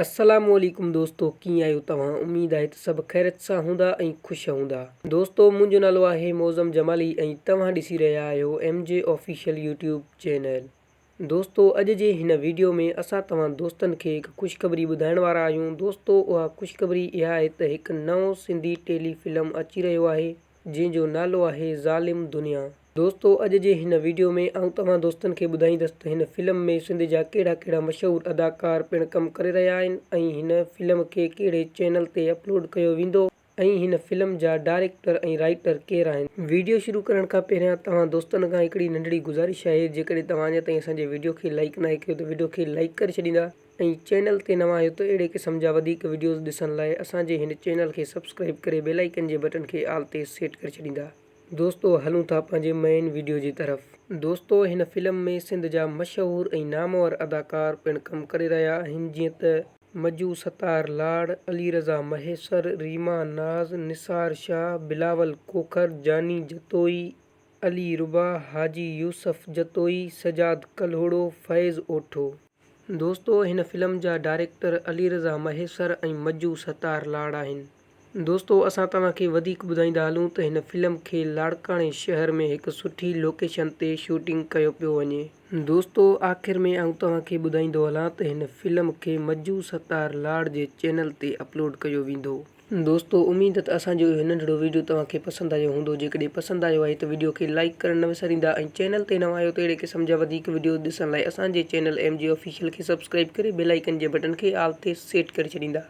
السلام عليڪم دوستو ڪيئن آهيو توهان اميد آهي ته سڀ خيريت سان هوندا ۽ خوش هوندا دوستو منهنجو نالو آهي معظم جمالي ۽ توهان ڏسي رهيا آهيو M G official YouTube channel دوستو اڄ جي هن ويڊيو ۾ اسان توهان دوستن کي هڪ خوشخبري ٻڌائڻ وارا آهيون دوستو اها خوشخبري اها آهي ته هڪ نئون سنڌي ٽيلي فلم اچي رهيو آهي جنهن جو نالو آهي ظالم دنيا. دوستو اڄ جي هن ويڊيو ۾ آئون توهان دوستن کي ٻڌائيندس ته هن فلم ۾ سنڌ جا ڪهڙا ڪهڙا مشهور اداڪار پڻ ڪم ڪري رهيا آهن ۽ هن فلم کي ڪهڙي چينل تي اپلوڊ ڪيو ويندو ۽ هن فلم جا ڊائريڪٽر ۽ رائيٽر ڪير آهن. ويڊيو شروع ڪرڻ کان پهريان توهان دوستن کان هڪڙي ننڍڙي گذارش آهي جيڪڏهن توهان اڃا تائين اسان جي ويڊيو کي لائيڪ ناهي ڪيو ته ويڊيو کي لائيڪ ڪري ڇڏيندا. ۽ چينل تي نوان آهيو ته اهڙي قسم جا وڌيڪ وڊيوز ڏسڻ لاء اسان جي هن چينل کي سبسڪرائيب ڪري بيل آئيڪن جي بٽڻ کي آل تي سيٽ ڪري ڇڏيندا. دوستو هلون ٿا پنهنجي مين وڊيو جي طرف. دوستو هن فلم ۾ سنڌ جا مشهور ۽ نامور اداڪار پڻ ڪم ڪري رهيا آهن جيئن ته، مجو ستار لاڙ، علي رضا مهيسر، ريما ناز، نثار شاهه، بلاول کوکر، جاني جتوئي، علي ربا، حاجي يوسف جتوئي، سجاد ڪلهوڙو، فيض اوٺو. دوستو هن فلم جا ڊائريڪٽر علي رضا مهيسر ۽ مجو ستار لاڙ آهن. دوستو اسان توهان کي وڌيڪ ٻڌائيندا هلون ته هن فلم کي لاڙڪاڻي شهر ۾ هڪ سٺي لوڪيشن تي شوٽنگ ڪيو پيو وڃي. دوستو آخر ۾ آئون توهان کي ٻڌائيندو هلان ته هن فلم کي مجو ستار لاڙ جي چينل تي اپلوڊ ڪيو ويندو. دوستو اميد ته اسان جو اهو ننڍڙو ويڊيو توهان کي پسند آيو هوندو جيڪڏهن پسند آيو آهي ته ويڊيو کي لائيڪ ڪرڻ نه وساريندا ۽ چينل تي نوان آهيو ته اهڙي قسم جا وڌيڪ ويڊيوز ڏسڻ لاء اسان جي چينل ايم جي آفيشل کي سبسڪرائيب ڪري بيل آئيڪن جي بٽڻ کي آل تي سيٽ ڪري ڇڏيندا.